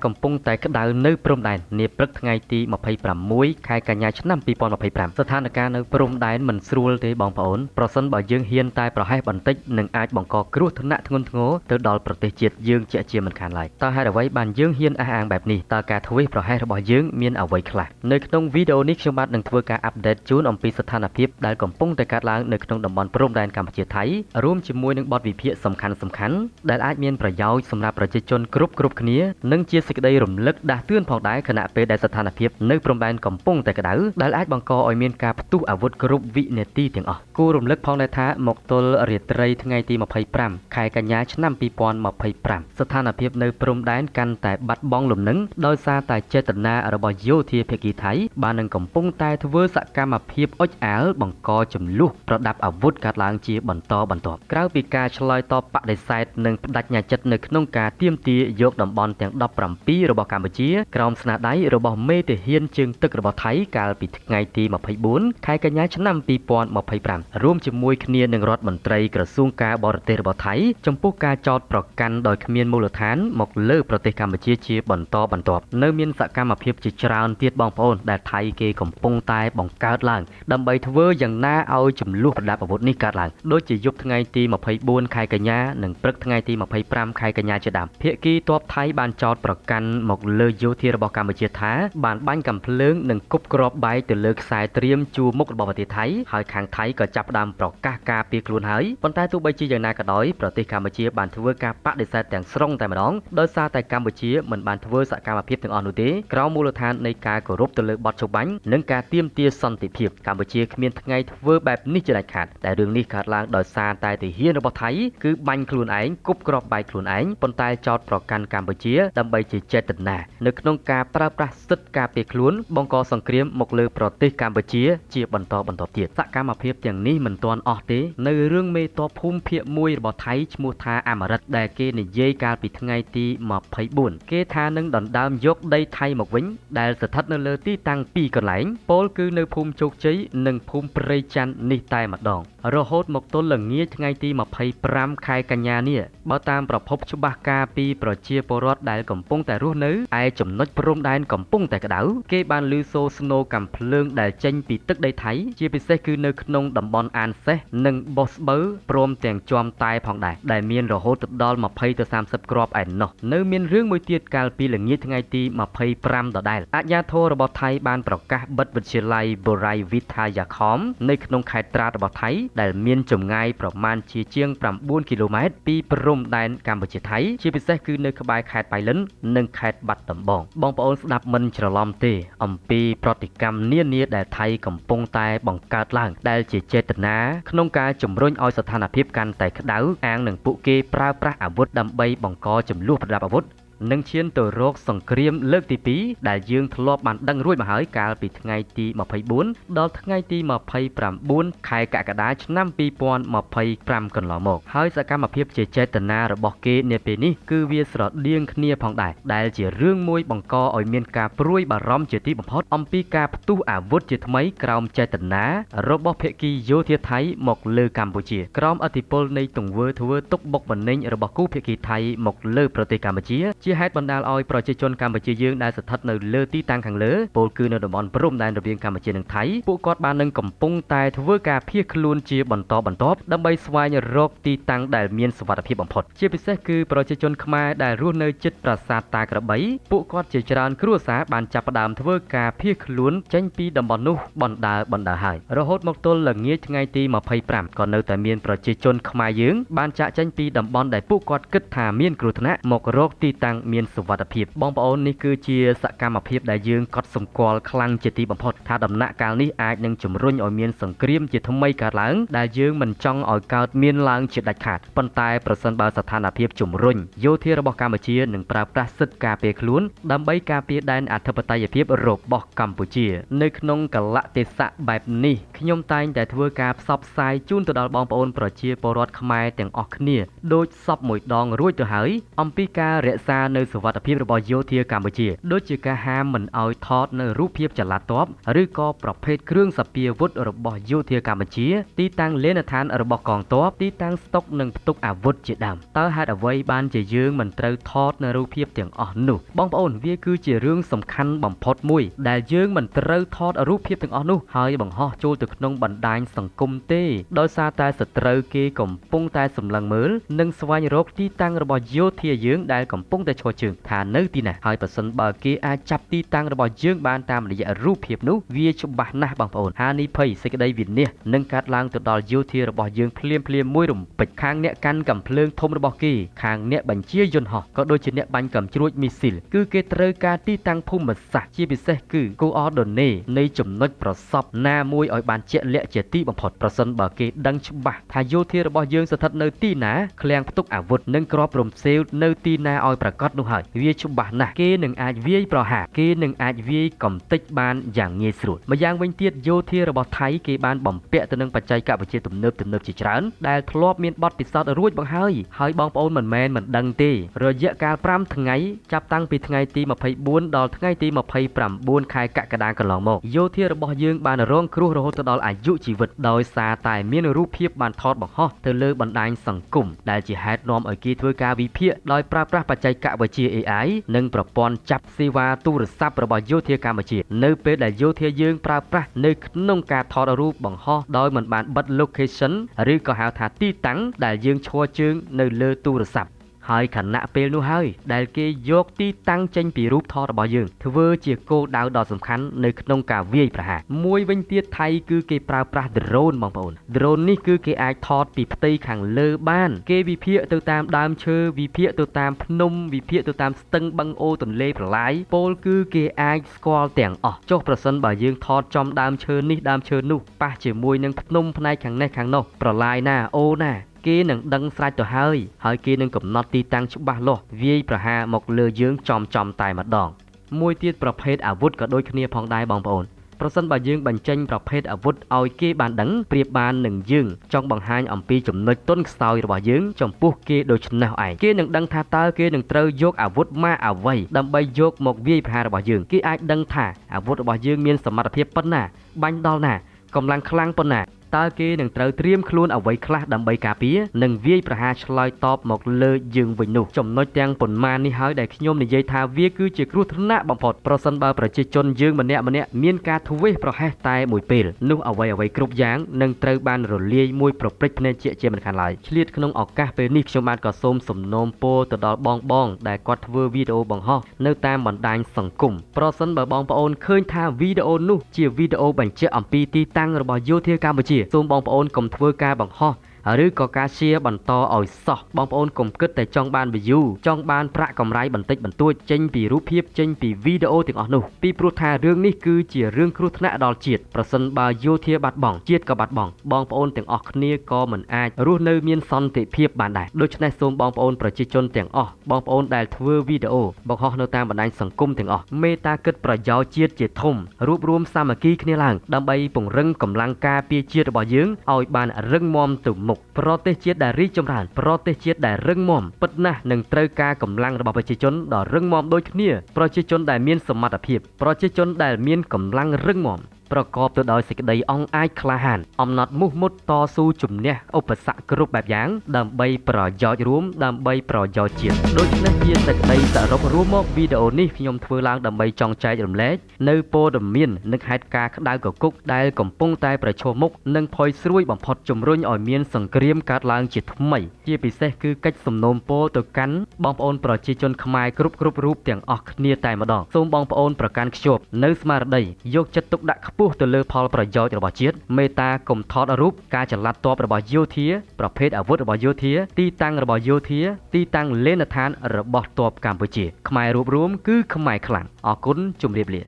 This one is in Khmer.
កំពុងតែក្តៅនៅព្រំដែននាព្រឹកថ្ងៃទី26ខែកញ្ញាឆ្នាំ2025ស្ថានភាពនៅព្រំដែនមិនស្រួលទេបងប្អូនប្រសិនបើយើងហ៊ានតែប្រហែសបន្តិចនឹងអាចបង្កគ្រោះថ្នាក់ធ្ងន់ធ្ងរទៅដល់ប្រទេសជាតិយើងជាក់ជាមិនខានឡើយតើហេតុអ្វីបានយើងហ៊ានអះអាងបែបនេះតើការធ្វេសប្រហែសរបស់យើងមានអ្វីខ្លះនៅក្នុងវីដេអូនេះខ្ញុំបាទនឹងធ្វើការអាប់ដេតជូនអំពីស្ថានភាពដែលកំពុងតែកើតឡើងនៅក្នុងតំបន់ព្រំដែនកម្ពុជាថៃរួមជាមួយនឹងបទវិភាគសំខាន់ៗដែលអាចមានប្រយោជន៍សម្រាប់ប្រជាជនគ្រប់គ្នានិងជាសេចក្តីរំលឹកដាស់តឿនផងដែរខណៈពេលដែលស្ថានភាពនៅព្រំដែនកំពុងតែក្តៅដែលអាចបង្កឲ្យមានការផ្ទុះអាវុធគ្រប់វិនាទីទាំងអស់គួររំលឹកផងដែរថាមកទល់រាត្រីថ្ងៃទី25ខែកញ្ញាឆ្នាំ2025ស្ថានភាពនៅព្រំដែនកាន់តែបាត់បង់លំនឹងដោយសារតែចេតនារបស់យោធាភាគីថៃបាននឹងកំពុងតែធ្វើសកម្មភាពអុចអាលបង្កចំនួនប្រដាប់អាវុធកើតឡើងជាបន្តបន្ទាប់ក្រៅពីការឆ្លើយតបបដិសេធនិងបដិញ្ញាចិត្តនៅក្នុងការទាមទារយកតំបន់ទាំង17របស់កម្ពុជាក្រោមស្នាដៃរបស់មេទាហានជើងទឹករបស់ថៃកាលពីថ្ងៃទី24ខែកញ្ញាឆ្នាំ2025រួមជាមួយគ្នានឹងរដ្ឋមន្ត្រីក្រសួងការបរទេសរបស់ថៃចំពោះការចោទប្រកាន់ដោយគ្មានមូលដ្ឋានមកលើប្រទេសកម្ពុជាជាបន្តបន្ទាប់នៅមានសកម្មភាពជាច្រើនទៀតបងប្អូនដែលថៃគេកំពុងតែបង្កើតឡើងដើម្បីធ្វើយ៉ាងណាឲ្យចំនួនប្រដាប់អាវុធនេះកើតឡើងដូចជាយប់ថ្ងៃទី24ខែកញ្ញានិងព្រឹកថ្ងៃទី25ខែកញ្ញាជាដើមភាគីទ័ពថៃបានចោទប្រកាន់មកលើយោធារបស់កម្ពុជាថាបានបាញ់កាំភ្លើងនិងគប់គ្រាប់បែកទៅលើខ្សែត្រៀមជួរមុខរបស់ប្រទេសថៃហើយខាងថៃក៏ចាប់ផ្ដើមប្រកាសការពារខ្លួនហើយប៉ុន្តែទោះបីជាយ៉ាងណាក៏ដោយប្រទេសកម្ពុជាបានធ្វើការបដិសេធទាំងស្រុងតែម្ដងដោយសារតែកម្ពុជាមិនបានធ្វើសកម្មភាពទាំងអស់នោះទេក្រោមមូលដ្ឋាននៃការគោរពទៅលើបទច្បាប់និងការទាមទារសន្តិភាពកម្ពុជាគ្មានថ្ងៃធ្វើបែបនេះជាដាច់ខាតតែរឿងនេះកើតឡើងដោយសារតែទាហានរបស់ថៃគឺបាញ់ខ្លួនឯងគប់គ្រាប់បែកខ្លួនឯងប៉ុន្តែចោទប្រកាន់កម្ពុជាដើម្បីជាចេតនានៅក្នុងការប្រើប្រាស់សិទ្ធិការពារខ្លួនបង្កសង្គ្រាមមកលើប្រទេសកម្ពុជាជាបន្តបន្ទាប់ទៀតសកម្មភាពទាំងនេះមិនទាន់អស់ទេនៅរឿងមេតបភូមិភាគមួយរបស់ថៃឈ្មោះថាអមរិតដែលគេនិយាយកាលពីថ្ងៃទី24គេថានឹងដណ្ដើមយកដីថៃមកវិញដែលស្ថិតនៅលើទីតាំងពីរកន្លែងពោលគឺនៅភូមិជោគជ័យនិងភូមិព្រៃច័ន្ទនេះតែម្ដងរហូតមកទល់ល្ងាចថ្ងៃទី25ខែកញ្ញានេះបើតាមប្រភពច្បាស់ការពីប្រជាពលរដ្ឋដែលកំពុងតែរស់នៅឯចំណុចព្រំដែនកំពុងតែក្តៅគេបានឮសូរស្នូកាំភ្លើងដែលចេញពីទឹកដីថៃជាពិសេសគឺនៅក្នុងតំបន់អានសេះនិងបូស្បូវព្រមទាំងជាំតែផងដែរដែលមានរហូតទៅដល់20ទៅ30គ្រាប់ឯណោះនៅមានរឿងមួយទៀតកាលពីល្ងាចថ្ងៃទី25ដដែលអាជ្ញាធររបស់ថៃបានប្រកាសបិទវិទ្យាល័យបូរៃវិទ្យាខមនៅក្នុងខេត្តត្រាតរបស់ថៃដែលមានចម្ងាយប្រមាណជាជាង9គីឡូម៉ែត្រពីព្រំដែនកម្ពុជាថៃជាពិសេសគឺនៅក្បែរខេត្តបៃលិននិងខេត្តបាត់ដំបងបងប្អូនស្ដាប់មិនច្រឡំទេអំពីប្រតិកម្មនានាដែលថៃកំពុងតែបង្កើតឡើងដែលជាចេតនាក្នុងការជំរុញឲ្យស្ថានភាពកាន់តែក្តៅអាងនឹងពួកគេប្រើប្រាស់អាវុធដើម្បីបង្កចំនួនប្រដាប់អាវុធនិងឈានទៅរកសង្គ្រាមលើកទី2ដែលយើងធ្លាប់បានដឹងរួចមកហើយកាលពីថ្ងៃទី24ដល់ថ្ងៃទី29ខែកក្កដាឆ្នាំ2025កន្លងមកហើយសកម្មភាពជាចេតនារបស់គេនាពេលនេះគឺវាស្រដៀងគ្នាផងដែរដែលជារឿងមួយបង្កឲ្យមានការព្រួយបារម្ភជាទីបំផុតអំពីការផ្ទុះអាវុធជាថ្មីក្រោមចេតនារបស់ភាគីយោធាថៃមកលើកម្ពុជាក្រោមឥទ្ធិពលនៃទង្វើធ្វើទុកបុកម្នេញរបស់គូភាគីថៃមកលើប្រទេសកម្ពុជាជាហេតុបណ្ដាលឲ្យប្រជាជនកម្ពុជាយើងដែលស្ថិតនៅលើទីតាំងខាងលើពោលគឺនៅតំបន់ព្រំដែនរវាងកម្ពុជានិងថៃពួកគាត់បាននឹងកំពុងតែធ្វើការភៀសខ្លួនជាបន្តបន្ទាប់ដើម្បីស្វែងរកទីតាំងដែលមានសុវត្ថិភាពបំផុតជាពិសេសគឺប្រជាជនខ្មែរដែលរស់នៅជិតប្រាសាទតាក្របីពួកគាត់ជាច្រើនគ្រួសារបានចាប់ផ្ដើមធ្វើការភៀសខ្លួនចេញពីតំបន់នោះបណ្ដើហើយរហូតមកទល់ល្ងាចថ្ងៃទី25ក៏នៅតែមានប្រជាជនខ្មែរយើងបានចាកចេញពីតំបន់ដែលពួកគាត់គិតថាមានគ្រោះថ្នាក់មករកទីតាំងមានសុវត្ថិភាពបងប្អូននេះគឺជាសកម្មភាពដែលយើងកត់សម្គាល់ខ្លាំងជាទីបំផុតថាដំណាក់កាលនេះអាចនឹងជំរុញឲ្យមានសង្គ្រាមជាថ្មីកើតឡើងដែលយើងមិនចង់ឲ្យកើតមានឡើងជាដាច់ខាតប៉ុន្តែប្រសិនបើស្ថានភាពជំរុញយោធារបស់កម្ពុជានឹងប្រើប្រាស់សិទ្ធិការពារខ្លួនដើម្បីការពារដែនអធិបតេយ្យភាពរបស់កម្ពុជានៅក្នុងកលៈទេសៈបែបនេះខ្ញុំតែងតែធ្វើការផ្សព្វផ្សាយជូនទៅដល់បងប្អូនប្រជាពលរដ្ឋខ្មែរទាំងអស់គ្នាដូចសពមួយដងរួចទៅហើយអំពីការរក្សា នៅសុវត្ថិភាពរបស់យោធាកម្ពុជាដូចជាការហាមមិនឲ្យថតនៅរូបភាពចល័តទ័ពឬក៏ប្រភេទគ្រឿងសព្វាវុធរបស់យោធាកម្ពុជាទីតាំងលេណដ្ឋានរបស់កងទ័ពទីតាំងស្តុកនិងផ្ទុកអាវុធជាដើមតើហេតុអ្វីបានជាយើងមិនត្រូវថតនៅរូបភាពទាំងអស់នោះបងប្អូនវាគឺជារឿងសំខាន់បំផុតមួយដែលយើងមិនត្រូវថតរូបភាពទាំងអស់នោះហើយបង្ហោះចូលទៅក្នុងបណ្ដាញសង្គមទេដោយសារតែសត្រូវគេកំពុងតែសម្លឹងមើលនិងស្វែងរកទីតាំងរបស់យោធាយើងដែលកំពុងតែឈរជើងថានៅទីណាហើយប្រសិនបើគេអាចចាប់ទីតាំងរបស់យើងបានតាមរយៈរូបភាពនោះវាច្បាស់ណាស់បងប្អូនហានិភ័យសេចក្តីវិនាសនឹងកើតឡើងទៅដល់យោធារបស់យើងភ្លាមៗមួយរំពេចខាងអ្នកកាន់កាំភ្លើងធំរបស់គេខាងអ្នកបញ្ជាយន្តហោះក៏ដូចជាអ្នកបាញ់កាំជ្រួចមីស៊ីលគឺគេត្រូវការទីតាំងភូមិសាស្ត្រជាពិសេសគឺកូអរដូនេនៃចំណុចប្រសពណាមួយឲ្យបានជាក់លាក់ជាទីបំផុតប្រសិនបើគេដឹងច្បាស់ថាយោធារបស់យើងស្ថិតនៅទីណាឃ្លាំងផ្ទុកអាវុធនិងគ្រាប់រំសេវនៅទីណាឲ្យប្រាកដនោះហើយវាច្បាស់ណាស់គេនឹងអាចវាយប្រហារគេនឹងអាចវាយកំទេចបានយ៉ាងងាយស្រួលម្យ៉ាងវិញទៀតយោធារបស់ថៃគេបានបំពាក់ទៅនឹងបច្ចេកវិទ្យាទំនើបៗជាច្រើនដែលធ្លាប់មានបទពិសោធន៍រួចមកហើយហើយបងប្អូនមិនមែនមិនដឹងទេរយៈកាល5ថ្ងៃចាប់តាំងពីថ្ងៃទី24ដល់ថ្ងៃទី29ខែកក្កដាកន្លងមកយោធារបស់យើងបានរងគ្រោះរហូតដល់អាយុជីវិតដោយសារតែមានរូបភាពបានថតបង្ហោះទៅលើបណ្ដាញសង្គមដែលជាហេតុនាំឲ្យគេធ្វើការវិភាគដោយប្រើប្រាស់បច្ចេកវិទ្យា AI និងប្រព័ន្ធចាប់សេវាទូរស័ព្ទរបស់យោធាកម្ពុជានៅពេលដែលយោធាយើងប្រើប្រាស់នៅក្នុងការថតរូបបង្ហោះដោយមិនបានបិទ location ឬក៏ហៅថាទីតាំងដែលយើងឈរជើងនៅលើទូរស័ព្ទហើយខណៈពេលនោះហើយដែលគេយកទីតាំងចេញពីរូបថតរបស់យើងធ្វើជាគោលដៅដ៏សំខាន់នៅក្នុងការវាយប្រហារមួយវិញទៀតថៃគឺគេប្រើប្រាស់ drone បងប្អូន drone នេះគឺគេអាចថតពីផ្ទៃខាងលើបានគេវិភាគទៅតាមដើមឈើវិភាគទៅតាមភ្នំវិភាគទៅតាមស្ទឹងបឹងអូទន្លេប្រឡាយពោលគឺគេអាចស្គាល់ទាំងអស់ចុះប្រសិនបើយើងថតចំដើមឈើនេះដើមឈើនោះប៉ះជាមួយនឹងភ្នំផ្នែកខាងនេះខាងនោះប្រឡាយណាអូណាគេនឹងដឹងស្រេចទៅហើយហើយគេនឹងកំណត់ទីតាំងច្បាស់លាស់វាយប្រហារមកលើយើងចំតែម្ដងមួយទៀតប្រភេទអាវុធក៏ដូចគ្នាផងដែរបងប្អូនប្រសិនបើយើងបញ្ចេញប្រភេទអាវុធឲ្យគេបានដឹងប្រៀបបាននឹងយើងចង់បង្ហាញអំពីចំណុចទន់ខ្សោយរបស់យើងចំពោះគេដូច្នេះឯងគេនឹងដឹងថាតើគេនឹងត្រូវយកអាវុធមកអ្វីដើម្បីយកមកវាយប្រហាររបស់យើងគេអាចដឹងថាអាវុធរបស់យើងមានសមត្ថភាពប៉ុណ្ណាបាញ់ដល់ណាកម្លាំងខ្លាំងប៉ុណ្ណាតើគេនឹងត្រូវត្រៀមខ្លួនអ្វីខ្លះដើម្បីការពារនិងវាយប្រហារឆ្លើយតបមកលើយើងវិញនោះចំណុចទាំងប៉ុន្មាននេះហើយដែលខ្ញុំនិយាយថាវាគឺជាគ្រោះថ្នាក់បំផុតប្រសិនបើប្រជាជនយើងម្នាក់ៗមានការធ្វេសប្រហែសតែមួយពេលនោះអ្វីៗគ្រប់យ៉ាងនឹងត្រូវបានរលាយមួយប្រព្រឹត្តភ្នែកជាមិនខានឡើយឆ្លៀតក្នុងឱកាសពេលនេះខ្ញុំបាទក៏សូមសំណូមពរទៅដល់បងៗដែលគាត់ធ្វើវីដេអូបង្ហោះនៅតាមបណ្ដាញសង្គមប្រសិនបើបងប្អូនឃើញថាវីដេអូនោះជាវីដេអូបញ្ជាក់អំពីទីតាំងរបស់យោធាកម្ពុជាសូមបងប្អូនកុំធ្វើការបង្ហោះឬក៏ការ share បន្តឲ្យសោះបងប្អូនកុំគិតតែចង់បាន view ចង់បានប្រាក់កម្រៃបន្តិចបន្តួចចេញពីរូបភាពចេញពីវីដេអូទាំងអស់នោះពីព្រោះថារឿងនេះគឺជារឿងគ្រោះថ្នាក់ដល់ជាតិប្រសិនបើយោធាបាត់បង់ជាតិក៏បាត់បង់បងប្អូនទាំងអស់គ្នាក៏មិនអាចរស់នៅមានសន្តិភាពបានដែរដូច្នេះសូមបងប្អូនប្រជាជនទាំងអស់បងប្អូនដែលធ្វើវីដេអូបង្ហោះនៅតាមបណ្ដាញសង្គមទាំងអស់មេត្តាគិតប្រយោជន៍ជាតិជាធំរួបរួមសាមគ្គីគ្នាឡើងដើម្បីពង្រឹងកម្លាំងការពារជាតិរបស់យើងឲ្យបានរឹងមាំទៅមុខប្រទេសជាតិដែលរីកចម្រើនប្រទេសជាតិដែលរឹងមាំពិតណាស់នឹងត្រូវការកម្លាំងរបស់ប្រជាជនដ៏រឹងមាំដូចគ្នាប្រជាជនដែលមានសមត្ថភាពប្រជាជនដែលមានកម្លាំងរឹងមាំប្រកបទៅដោយសេចក្តីអង់អាចក្លាហានអំណត់មោះមុតតស៊ូជំនះឧបសគ្គគ្រប់បែបយ៉ាងដើម្បីប្រយោជន៍រួមដើម្បីប្រយោជន៍ជាតិដូច្នេះជាសេចក្តីសរុបរួមមកវីដេអូនេះខ្ញុំធ្វើឡើងដើម្បីចង់ចែករំលែកនៅព័ត៌មាននិងហេតុការណ៍ក្តៅគគុកដែលកំពុងតែប្រឈមមុខនិងផុយស្រួយបំផុតជំរុញឲ្យមានសង្គ្រាមកើតឡើងជាថ្មីជាពិសេសគឺកិច្ចសំណូមពរទៅកាន់បងប្អូនប្រជាជនខ្មែរគ្រប់រូបទាំងអស់គ្នាតែម្ដងសូមបងប្អូនប្រកាន់ខ្ជាប់នៅស្មារតីយកចិត្តទុកដាក់ខ្ពស់ទៅលើផលប្រយោជន៍របស់ជាតិមេត្តាកុំថតរូបការចល័តទ័ពរបស់យោធាប្រភេទអាវុធរបស់យោធាទីតាំងរបស់យោធាទីតាំងលេណដ្ឋានរបស់ទ័ពកម្ពុជាខ្មែររួបរួមគឺខ្មែរខ្លាំងអរគុណជម្រាបលា